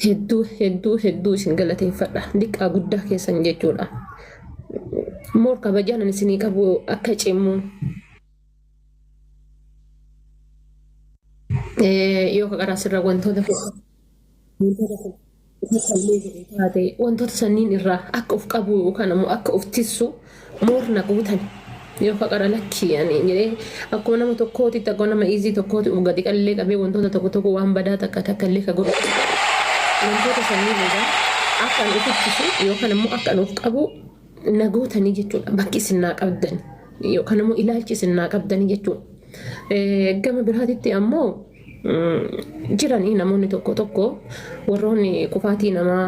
Hedduu hedduu hedduu isin galateeffadha. Diqqaa guddaa keessan jechuudha. Moor kabajaan ani isinii qabu akka cimu yoo ka qaraa sirra wantoota taate wantoota sanniin irraa akka of qabu yookaan ammoo akka of tissu moorna guutan yoo ka qara lakkii ani jedhee akkuma nama tokkootitti akkuma nama iizii tokkooti of gadi qallee qabee wantoota tokko tokko waan badaa takka takka illee ka godhu wantoota sanniin irraa akka an of ittisu yookaan ammoo akka an of qabu na gootanii jechuudha bakki isin naa qabdan yookaan ammoo ilaalchi isin naa qabdanii jechuudha. Gama biraatitti ammoo jiranii namoonni tokko tokko warroonni kufaatii namaa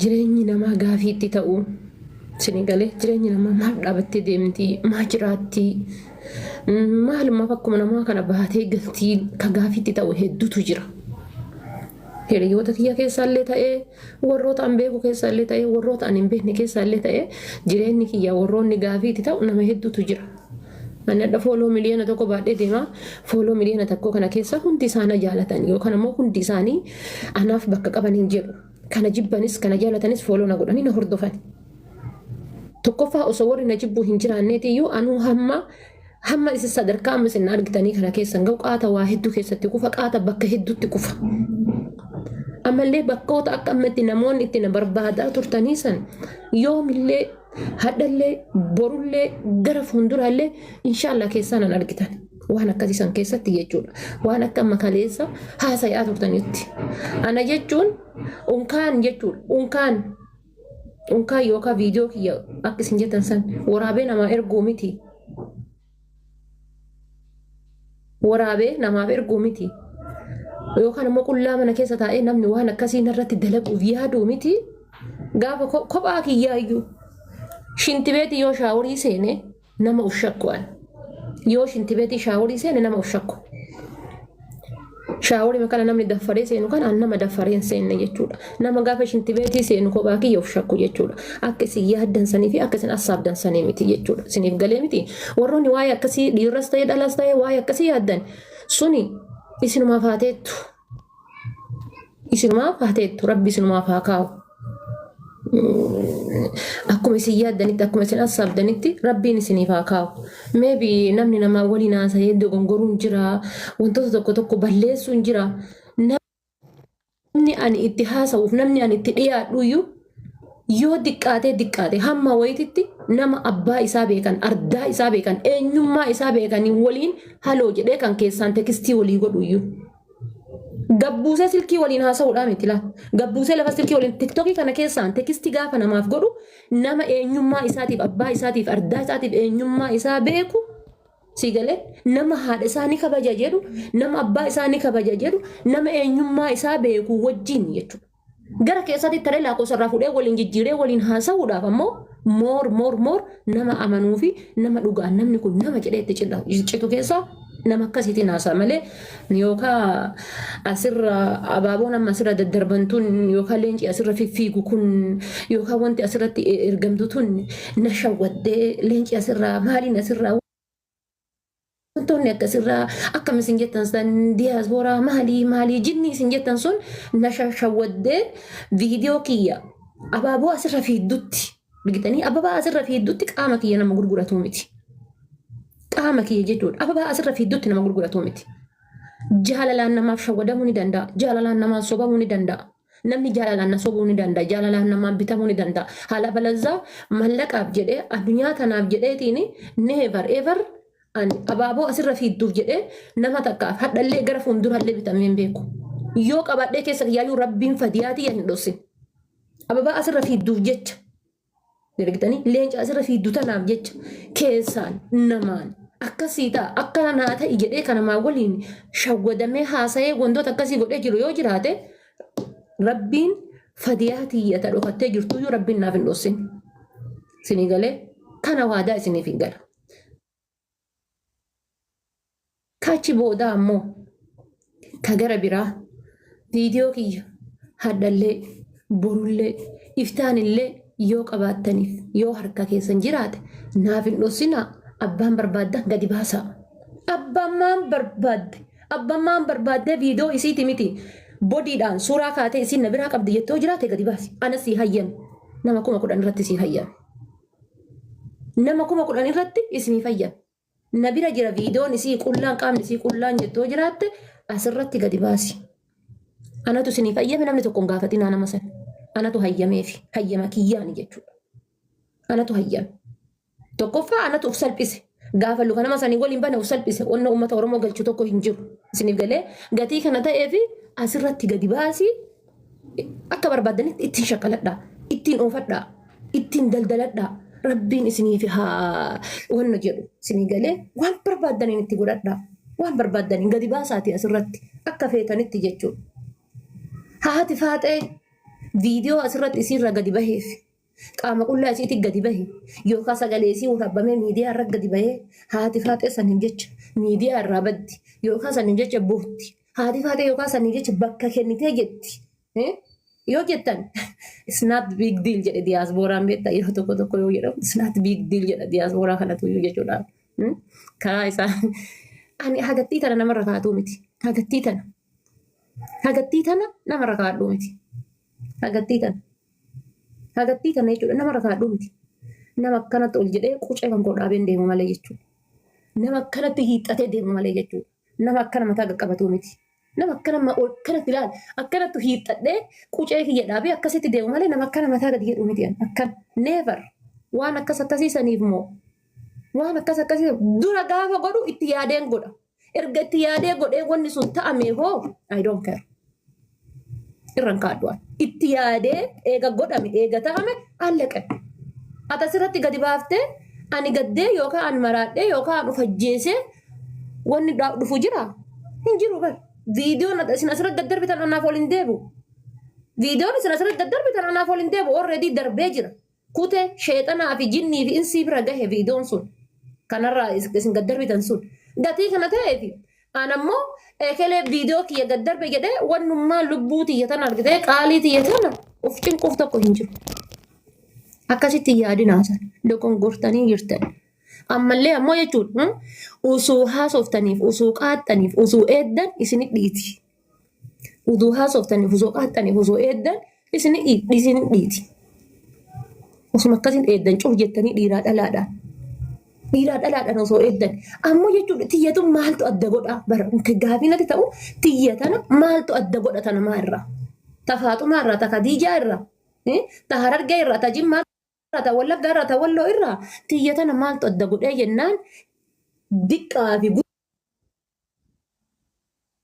jireenyi namaa gaafiitti ta'u isinii galee jireenyi namaa maaf dhaabattee deemti maa jiraatti maalumaaf akkuma namaa kana baatee galtii ka gaafiitti ta'u hedduutu jira. Hiriyoota kiyya keessaallee ta'ee warroota an beeku keessaallee ta'ee warroota an hin beekne keessaallee ta'ee jireenyi kiyya warroonni gaafiitti ta'u nama hedduutu jira. Ani hadha fooloo 1 miliyoona baadhee deema. Fooloo 1 miliyoona kana keessa hundi isaa na jaalatan yookaan ammoo hundi isaanii anaaf bakka qaban hin jedhu. Kana jibbanis kana jaalatanis follow na godhanii na hordofan. Tokkoffaa osoo warri na jibbu hin jiraanneetiyyuu anuu hamma hamma isin sadarkaa amma isin na argitanii kana keessan ga'u qaata waa hedduu keessatti kufa qaata bakka hedduutti kufa. Ammallee bakkoota akka amma itti namoonni itti na barbaadaa turtanii san yoomillee hadhallee borullee gara fuulduraallee inshaallah keessaa nan argitan. Waan akkasii san keessatti jechuudha. Waan akka amma kaleessa haasayaa turtanitti. Ana jechuun unkaan jechuudha. Unkaan unkaan yookaan viidiyoo kiyya akka isin jettan san waraabee namaa erguu miti. Waraabee namaaf erguu miti. Yookaan immoo qullaa mana keessa taa'ee namni waan akkasii narratti dalaguuf yaaduu miti. Gaafa kophaa kiyyaa iyyuu shintibeetii yoo shaaworii seene nama of shakku an. Yoo shintibeetii shaaworii seene nama of shakku. Shaaworii kana namni daffaree seenu kan an nama daffaree hin seenne jechuudha. Nama gaafa shintibeetii seenu kophaa kiyya of shakku jechuudha. Akka isin yaaddan sanii fi akka isin assaabdan sanii miti jechuudha. Isiniif galee miti. Warroonni waa'ee akkasii dhiirras ta'ee dhalas ta'ee waa'ee akkasii yaaddan suni isinumaaf haateettu. Isinumaaf haateettu. Rabbi isinumaaf haa kaa'u. Akkuma isin yaaddanitti akkuma isin assaabdanitti rabbiin isiniif haa kaa'u. Maybe namni namaa waliin haasa'ee dogongoruun jira. Wantoota tokko tokko balleessuun jira. Namni ani itti haasa'uuf namni ani itti dhiyaadhu iyyuu yoo diqqaatee diqqaate hamma wayititti nama abbaa isaa beekan ardaa isaa beekan eenyummaa isaa beekanii waliin haloo jedhee kan keessaan text walii godhu iyyuu. Gabbuusee silkii waliin haasa'uudhaa miti laa. Gabbuusee lafa silkii waliin TikTokii kana keessaan text gaafa namaaf godhu nama eenyummaa isaatiif abbaa isaatiif ardaa isaatiif eenyummaa isaa beeku si galee nama haadha isaa ni kabaja jedhu nama abbaa isaa ni kabaja jedhu nama eenyummaa isaa beeku wajjin jechuudha. Gara keessatti taree lakkoofsa irraa fuudhee waliin jijjiiree waliin haasa'uudhaaf ammoo more more more nama amanuu fi nama dhugaan namni kun nama jedhee itti citu keessaa nama akkasiitiin haasa'a malee yookaan asirra abaaboon amma asirra daddarbantuun yookaan leenci asirra fiffiigu kun yookaan wanti asirratti ergamtu tun na shawwaddee leenci asirraa maaliin asirraa wantoonni akkasirraa akkam isin jettan san diyaaspooraa maalii maalii jinni isin jettan sun na shawwaddee viidiyoo kiyya abaaboo asirra fiiddutti argitanii ababaa asirra fiiddutti qaama kiyya nama gurguratuu miti. Qaama kiyya jechuudha. Ababaa asirra fiiddutti nama gurguratuu miti. Jaalalaan namaaf shawwadamuu ni danda'a. Jaalalaan namaan sobamuu ni danda'a. Namni jaalalaan na sobuu ni danda'a. Jaalalaan namaan bitamuu ni danda'a. Haala balazzaa mallaqaaf jedhee addunyaa tanaaf jedheetiin never ever ani abaaboo asirra fiidduuf jedhee nama takkaaf hadhallee gara fuulduraallee bitamee hin beeku. Yoo qabadhee keessa kiyyaayyuu rabbiin fadiyaatii hin dhossin. Ababaa asirra fiidduuf jecha argitanii leenca asirra fiiddu tanaaf jecha keessaan namaan akkasii ta'a akkana naa ta'i jedhee kanamaa waliin shawwadamee haasa'ee wantoota akkasii godhee jiru yoo jiraate rabbiin fadiyaa tiyyata dhokattee jirtuyyuu rabbiin naaf hin dhossin. Isinii galee kana waadaa isiniif hin gala. Kachi booda ammoo ka gara biraa viidiyoo kiyya hadhallee borullee iftaanillee yoo qabaattaniif yoo harka keessan jiraate naaf hin dhossinaa abbaan barbaaddan gadi baasaa. Abbaan maan barbaadde abbaan maan barbaaddee viidiyoo isiiti miti. Bodiidhaan suuraa kaatee isiin na biraa qabdi jettee yoo jiraate gadi baasi. Ana sii hayyame. Nama 10,000 irratti sii hayyame. Nama 10,000 irratti isiniif hayyame. Na bira jira viidiyoon isii qullaan qaamni isii qullaan jettoo jiraatte asirratti gadi baasi. Anatu isiniif hayyame namni tokko hin gaafatinaa nama sana. Anatu hayyameefi hayyama kiyyaani jechuudha. Anatu hayyame. Tokkoffaa anatu of salphise. Gaafa luka nama sanii waliin bane of salphise. Wanna uummata Oromoo galchu tokko hin jiru. Isiniif galee gatii kana ta'eefi asirratti gadi baasii akka barbaaddanitti ittiin shaqaladhaa, ittiin oofadhaa, ittiin daldaladhaa. Rabbiin isiniif haa wanna jedhu isinii galee waan barbaaddaniin itti godhadhaa. Waan barbaaddaniin gadi baasaati asirratti akka feetanitti jechuudha. Haati faaxee viidiyoo asirratti isiirra gadi baheef qaama qullaa isiitti gadi bahe yookaan sagalee isii waraabamee miidiyaa irra gadi bahee haati faaxee saniif jecha miidiyaa irraa baddi yookaan saniif jecha bootti haati faaxee yookaan saniif jecha bakka kennitee jetti. Yoo jettan it's not big deal jedhe diyaasbooraan beektaa yeroo tokko tokko yoo jedhamu it's not big deal jedha diyaasbooraa kanatu iyyuu jechuudha. Karaa isaa ani hagattii tana namarra kaa'atuu miti. Hagattii tana. Hagattii tana namarra kaa'adhuu miti. Hagattii tana. Hagattii tana jechuudha namarra kaa'adhuu miti. Nama akkanatti ol jedhee qucee kan koo dhaabeen deemu malee jechuudha. Nama akkanatti hiixatee deemu malee jechuudha. Nama akkana mataa qaqqabatuu miti. Nama akkana akkanatti ilaali. Akkanatti hiixadhee qucee kiyya dhaabee akkasitti deemu malee nama akkana mataa gadi jedhu miti. Akkan never waan akkas akkasii saniif moo waan akkas akkasii dura gaafa godhu itti yaadeen godha. Erga itti yaadee godhee wanni sun ta'ame hoo I don't care. Irran kaadhu ani. Itti yaadee eega godhame eega ta'ame allaqe. Ati asirratti gadi baaftee ani gaddee yookaan ani maraadhee yookaan ani of ajjeesee wanni dhufu jira? Hin jiru bar. Viidiyoon isin asirratti daddarbitan anaaf ol hin deebi'u. Viidiyoon isin asirratti daddarbitan anaaf ol hin deebi'u. Already darbee jira. Kute sheexanaa fi jinnii fi insii bira gahe viidiyoon sun. Kanarraa isin gaddarbitan sun. Gatii kana ta'eefi an ammoo ekelee viidiyoo kiyya gaddarbe jedhee wannummaa lubbuu tiyya tana argitee qaalii tiyya tana of cinquuf tokko hin jiru. Akkasitti hin yaadinaa san dogongortanii jirtan. Ammallee ammoo jechuun usuu haasoftaniif, usuu qaaxxaniif, usuu eeddan isinit dhiiti. Uduu haasoftaniif, usuu qaaxxaniif, usuu eeddan isinit dhiiti. Osuma akkasiin eeddan cuf jettanii dhiiraa dhalaadhaan. Dhiiraa dhalaadhaan osoo eeddan. Ammoo jechuudha tiyyatu maaltu adda godha bara gaafii natti ta'u tiyya tana maaltu adda godha tana maa irraa? Ta Faaxumaa irraa, ta Khadiijaa irraa, ta Harargee irraa, ta Jimmaa irraa, ta Wallaggaa irraa, ta Walloo irraa tiyya tana maaltu adda godhee jennaan diqqaa fi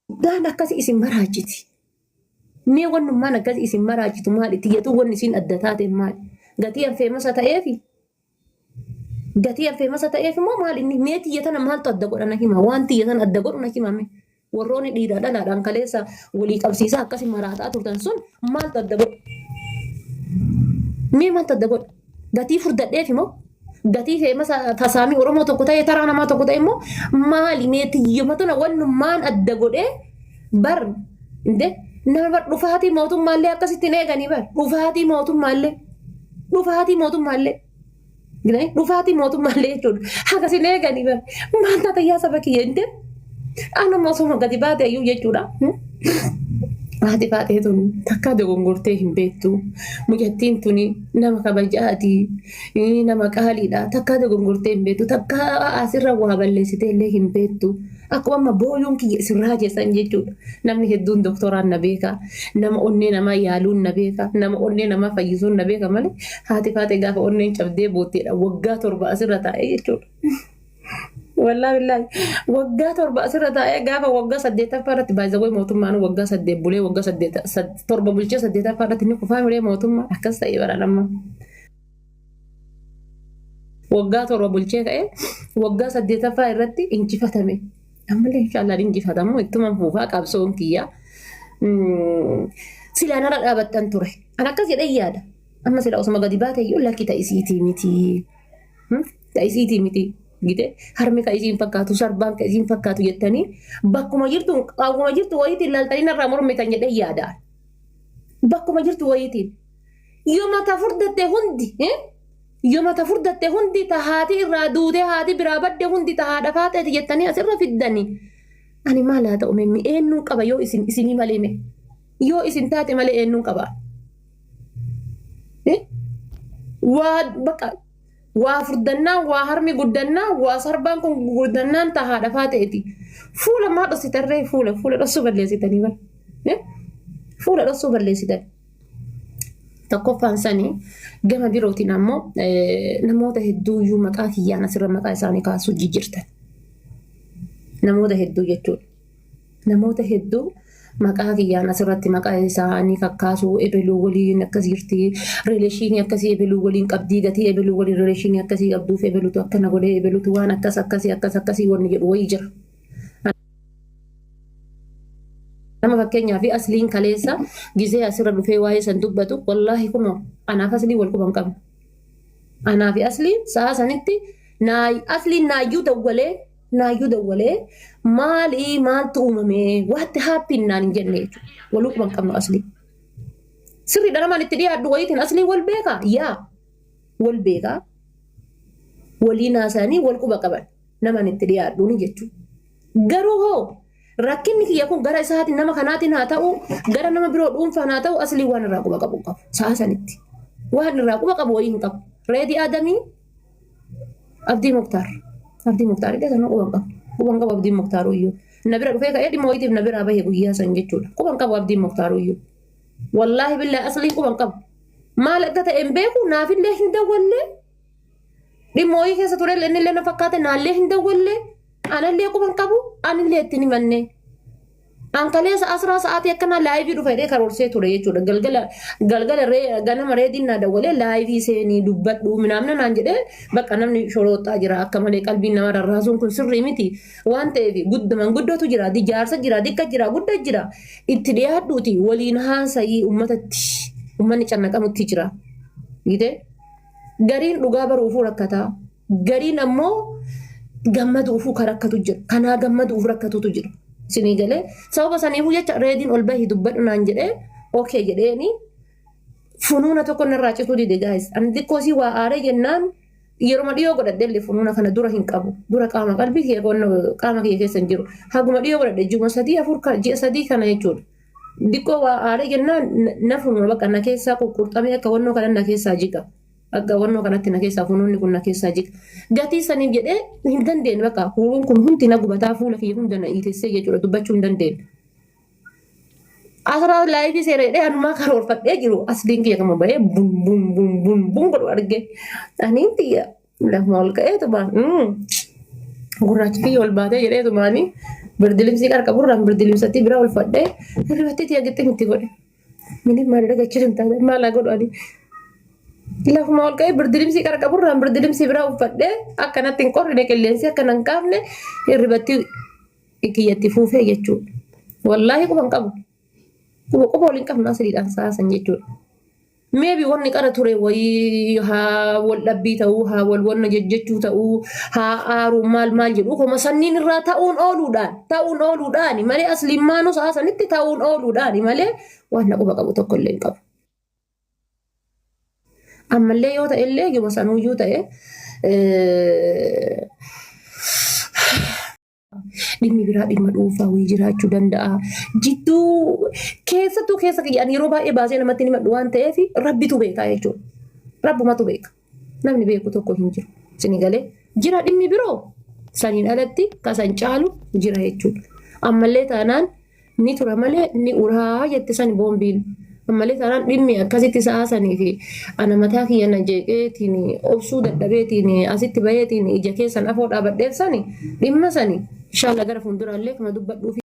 guddaan akkasi isin maraachiti. Mee wannummaan akkasi isin maraachitu maali? Tiyyatu wanni isin adda taate maali? Gatii an famous ta'eefi? Gatii an famous ta'eef immoo maali inni? Mee tiyya tana maaltu adda godha na hima? Waan tiyya tana adda godhu na hima mee? Warroonni dhiiraa dhalaadhaan kaleessa walii qabsiisaa akkasi maraataa turtan sun maaltu adda godha? Mee maaltu adda godha? Gatii furdadheef immoo gatii famous tasaamii Oromoo tokko ta'e taraa namaa tokko ta'e immoo maali mee tiyyuma tana wannummaan adda godhee bar inde nama bar dhufaatii mootummaallee akkasitti hin eeganii bar dhufaatii mootummaallee dhufaatii mootummaallee dhufaatii mootummaallee jechuudha akkasin eeganii bar maal taata yaa saba kiyya inde anuma osuma gadi baate iyyuu jechuudha. Haati faatee tun takkaa dogongortee hin beektu. Mucattiin tuni nama kabajaati. Nama qaaliidha. Takkaa dogongortee hin beektu. Takkaa asirra waa balleessitee illee hin beektu. Akkuma amma booyuun kiyya isin raajessan jechuudha. Namni hedduun doktoraan na beeka. Nama onnee namaa yaaluun na beeka. Nama onnee namaa fayyisuun na beeka malee haati faatee gaafa onneen cabdee bootteedha. Waggaa 7 asirra taa'ee jechuudha. Wallaahi billaahi waggaa 7 asirra taa'ee gaafa waggaa saddeettaffaa irratti baay'ee mootummaan waggaa 8 bulee waggaa 8 7 bulchee saddeettaffaa irratti ni kufaa miree mootummaa akkas ta'e bara amma. Waggaa 7 bulchee ka'ee waggaa saddeettaffaa irratti injifatame. Ammallee inshaallah injifatamu ittuma fuufaa qabsoon kiyya. Silaa narra dhaabattan ture. An akkas jedhee yaada. Amma silaa osuma gadi baate iyyuu lakki ta'isiitii miti. Ta isiitii miti. Gite harmi ka isiin fakkaatu sarbaan ka isiin fakkaatu jettanii bakkuma jirtu qaawwuma jirtu wayiitiin laaltanii narraa mormitan jedhee yaada. Bakkuma jirtu wayiitiin. Yoo mata furdatte hundi yoo mata furdatte hundi ta haati irraa duutee haati biraa badde hundi ta haadha faaxeeti jettanii asirra fiddanii. Ani maal haa ta'u mee eenyuun qaba yoo isin isinii malee mee. Yoo isin taate malee eenyuun qaba? Waa bakka waa furdannaan, waa harmi guddannaan, waa sarbaan kun guddannaan ta haadha faateeti. Fuula maa dhossitarree? Fuula dhossuu balleessitanii bara. Fuula dhossuu balleessitan. Tokkoffaan sanii, gama birootiin ammoo namoota hedduuyyuu maqaa kiyyaan asirra maqaa isaanii kaasuu jijjiirtan. Namoota hedduu jechuudha. Namoota hedduu maqaa kiyyaan asirratti maqaa isaanii kakkaasuu, ebeluu waliin akkas jirti, relation akkasii ebeluu waliin qabdii, gatii ebeluu waliin relation akkasii qabduuf ebelutu akkana godhee, ebelutu waan akkas akkasii akkas akkasii wanni jedhu wayii jira. Nama fakkeenyaa fi asliin kaleessa gizee asirra dhufee waa'ee san dubbatu, wallaahi kunoo anaaf aslii wal quban qabnu. Anaa fi asliin sa'a sanitti asliin naayyuu dawwalee maalii, maaltu uumame, what happen naan hin jenne jechuudha. Waluu quban qabnu aslii. Sirriidha, namaan itti dhiyaadhu wayiitiin aslii wal beekaa? Yaa, wal beekaa. Waliin haasa'anii wal quba qaban namaan itti dhiyaadhuuni jechuudha. Garuu hoo rakkinni kiyya kun gara isaatiin, nama kanaatiin haa ta'u, gara nama biroo dhuunfaan haa ta'u, aslii waan irraa quba qabu hin qabu. Sa'a sanitti. Waan irraa quba qabu wayii hin qabu. Reedii Adamii, Abdii Muktaar. Abdii Muktaar illee sana quba hin qabu. Quba hin qabu Abdii Muktaar iyyuu. Na bira dhufee ka'ee dhimma wayiitiif na biraa bahe guyyaa san jechuudha. Quba hin qabu Abdii Muktaar iyyuu. Wallaahi billaahi aslii quba hin qabu. Maal akka ta'e hin beeku, naafillee hin dawwallee. Dhimma wayii keessa ture inni illee na fakkaate, naallee hin dawwallee. Anallee quba hin qabu, anillee ittiin himanne. An kaleessa asraa sa'aatii akkanaa live dhufa jedhee karoorsee ture jechuudha. Galgala galgala ganama reediin naa dawwalee live seenii dubbadhu minaamna naan jedhee, bakka namni shorooxaa jira, akka malee qalbiin nama rarraasuun kun sirrii miti. Waan ta'eef gudduman guddootu jira, jaarsa jira, dikka jira, guddaa jira. Itti dhiyaadhuuti waliin haasa'ii, uummatatti uummanni cannaqamutti jira. Giitee gariin dhugaa baruufuu rakkataa. Gariin ammoo gammaduufuu kan rakkatu jira. Kanaa gammaduuf rakkatutu jira. Isinii galee, sababa saniifuu jecha reediin ol bahii dubbadhu naan jedhee, okay jedheeni funuuna tokko narraa cituu dide, guys. Ani xiqqoo sii waa aaree jennaan yeroo dhiyoo godhadhe illee funuuna kana dura hin qabu. Dura qaama qalbii kiyya qaama kiyya keessa hin jiru. Haguma dhiyoo godhadhe, ji'uma 3 4 ji'a 3 kana jechuudha. Xiqqoo waa aaree jennaan na funuuna, bakka na keessaa ququrxamee akka wannoo kana na keessaa jiga. Akka wannoo kanatti na keessaa funuunni kun na keessaa jiga. Gatii saniif jedhee hin dandeenye, bakka huruun kun hundi na gubataa, fuula kiyya hunda na iitessee jechuudha, dubbachuu hin dandeenye. Asirraa live seera jedhee anumaa karoorfadhee jiru asliin kiyya kama bahee bun bun bun bun bun godhu arge. Aniin tiyya lafuma ol ka'eetuma gurraachi kiyya ol baatee jedheetumaani birdilimsii qarqaburraan birdilimsatti bira ol fadhee hirribatti tiyya gixxim itti godhe. Mini maal dhagachuu hin taane, maal godhu ani. Lafuma ol ka'ee birdilimsii qarqaburraan birdilimsii bira uffadhee akkanatti hin qorrine, qilleensi akkana hin kaafne, hirribatti kiyyatti fuufee jechuudha. Wallaahi quba hin qabu. Quba quba waliin qabnu asliidhaan saasan jechuudha. Maybe wanni qara ture wayii haa wal dhabbii ta'uu, haa wal wanna jejjechuu ta'uu, haa aaruu maal maal jedhu koma sanniin irraa ta'uun ooluudhaani malee, asliimmaanuu saasanitti ta'uun ooluudhaani malee waan na quba qabu tokko illee hin qabu. Ammallee yoo ta'e illee yooma sanuuyyuu ta'e, dhimmi biraa dhimma dhuunfaa wayii jiraachuu danda'a. Jidduu keessattuu keessa kiyyaan yeroo baay'ee baasee namatti himadhu waan ta'eef rabbitu beekaa jechuudha. Rabbumatu beeka. Namni beeku tokko hin jiru. Isin galee jira, dhimmi biroo saniin alatti kasan caalu jira jechuudha. Ammallee taanaan ni tura malee ni uraa jette sani boombiin. Ammallee taanaan dhimmi akkasitti sa'aasanii fi ana mataa kiyya na jeeqeetiin obsuu dadhabeetiin asitti baheetiin ija keessan afoo dhaabadheef sani dhimma sani inshallah gara fuulduraallee kana dubbadhuuf.